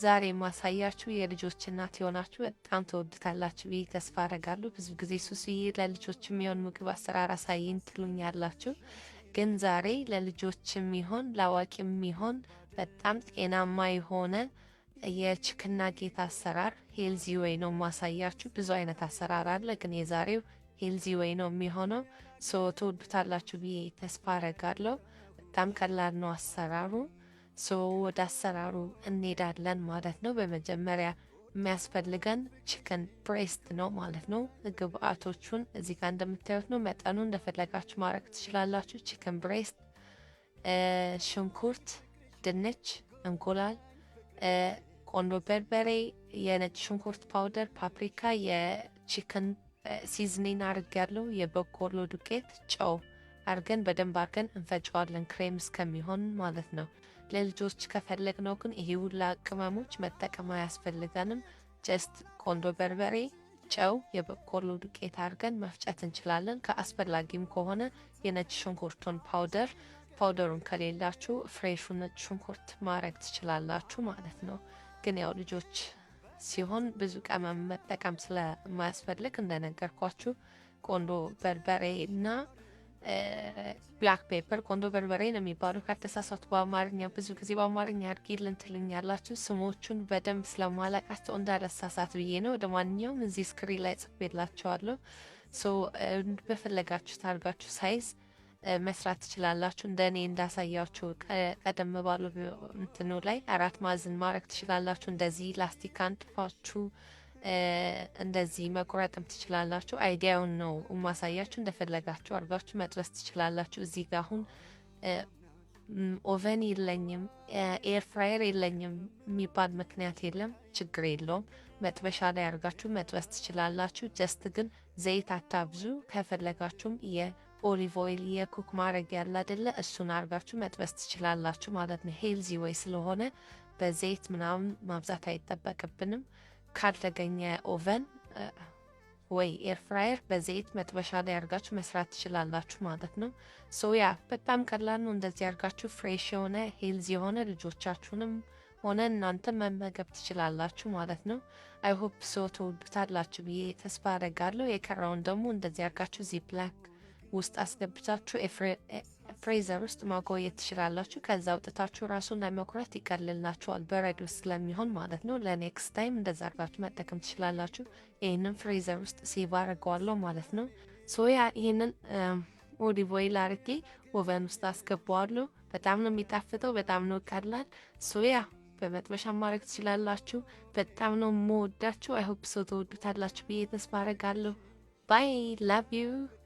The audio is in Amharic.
ዛሬ ማሳያችሁ የልጆች እናት የሆናችሁ በጣም ትወዱታላችሁ ብዬ ተስፋ አረጋለሁ። ብዙ ጊዜ ሱስዬ ለልጆች የሚሆን ምግብ አሰራር አሳይን ትሉኛላችሁ። ግን ዛሬ ለልጆች የሚሆን ለአዋቂ የሚሆን በጣም ጤናማ የሆነ የ chicken nugget አሰራር healthy way ነው ማሳያችሁ። ብዙ አይነት አሰራር አለ፣ ግን የዛሬው healthy way ነው የሚሆነው። So ትወዱታላችሁ ብዬ ተስፋ አረጋለሁ። በጣም ቀላል ነው አሰራሩ። So ወደ አሰራሩ እንሄዳለን ማለት ነው። በመጀመሪያ የሚያስፈልገን chicken breast ነው ማለት ነው። ግብአቶቹን እዚህ ጋር እንደምታዩት ነው። መጠኑ እንደፈለጋችሁ ማድረግ ትችላላችሁ። Chicken breast፣ ሽንኩርት፣ ድንች፣ እንቁላል፣ ቆንዶ በርበሬ፣ የነጭ ሽንኩርት powder፣ paprika፣ የ chicken seasoning አድርጌያለሁ፣ የበቆሎ ዱቄት፣ ጨው አድርገን በደንብ አድርገን እንፈጨዋለን ክሬም እስከሚሆን ማለት ነው። ለልጆች ከፈለግነው ግን ይሄ ሁላ ቅመሞች መጠቀም አያስፈልገንም። Just ቆንዶ በርበሬ፣ ጨው፣ የበቆሎ ዱቄት አድርገን መፍጨት እንችላለን። ከአስፈላጊም ከሆነ የነጭ ሽንኩርቱን powder፣ powder ኡን ከሌላችሁ fresh ኡ ነጭ ሽንኩርት ማድረግ ትችላላችሁ ማለት ነው። ግን ያው ልጆች ሲሆን ብዙ ቅመም መጠቀም ስለማያስፈልግ እንደነገርኳችሁ ቆንዶ በርበሬ እና black pepper፣ ቆንዶ በርበሬ ነው የሚባለው ካልተሳሳቱ በአማርኛ። ብዙ ጊዜ በአማርኛ አድርጊልን ትሉኛላችሁ። ስሞቹን በደንብ ስለማላውቃቸው እንዳልሳሳት ብዬ ነው። ለማንኛውም እዚህ screen ላይ ጽፌላችኋለሁ። So በፈለጋችሁት አድርጋችሁ size መስራት ትችላላችሁ። እንደ እኔ እንዳሳያችሁ ቀደም ባሉ እንትኑ ላይ አራት ማዕዘን ማድረግ ትችላላችሁ። እንደዚህ ላስቲክ አንጥፋችሁ እንደዚህ መቁረጥም ትችላላችሁ። Idea ውን ነው ማሳያችሁ። እንደፈለጋችሁ አድርጋችሁ መጥበስ ትችላላችሁ። እዚህ ጋር አሁን oven የለኝም፣ air fryer የለኝም የሚባል ምክንያት የለም። ችግር የለውም። መጥበሻ ላይ አድርጋችሁ መጥበስ ትችላላችሁ። Just ግን ዘይት አታብዙ። ከፈለጋችሁም የ olive oil የ cook ማድረግ ያለ አይደለ፣ እሱን አድርጋችሁ መጥበስ ትችላላችሁ ማለት ነው። Healthy way ስለሆነ በዘይት ምናምን ማብዛት አይጠበቅብንም። ካልተገኘ oven ወይ air fryer በዘይት መጥበሻ ላይ አድርጋችሁ መስራት ትችላላችሁ ማለት ነው። So yeah፣ በጣም ቀላል ነው። እንደዚህ አድርጋችሁ fresh የሆነ፣ healthy የሆነ ልጆቻችሁንም ሆነ እናንተ መመገብ ትችላላችሁ ማለት ነው። I hope so ትወዱታላችሁ ብዬ ተስፋ አደርጋለሁ። የቀረውን ደግሞ እንደዚህ አድርጋችሁ Ziploc ውስጥ አስገብታችሁ freezer ውስጥ ማቆየት ትችላላችሁ። ከዛ አውጥታችሁ ራሱን ለመቁረጥ ይቀልላችኋል፣ በረዶ ስለሚሆን ማለት ነው። ለ next time እንደዛ አድርጋችሁ መጠቀም ትችላላችሁ። ይህንን freezer ውስጥ save አድርገዋለሁ ማለት ነው። So yeah፣ ይህንን olive oil አድርጌ oven ውስጥ አስገባዋለሁ። በጣም ነው የሚጣፍጠው፣ በጣም ነው ቀላል። So yeah፣ በመጥበሻ ማድረግ ትችላላችሁ። በጣም ነው የምወዳችሁ። I hope so ትወዱታላችሁ ብዬ ተስፋ አደርጋለሁ። Bye, love you.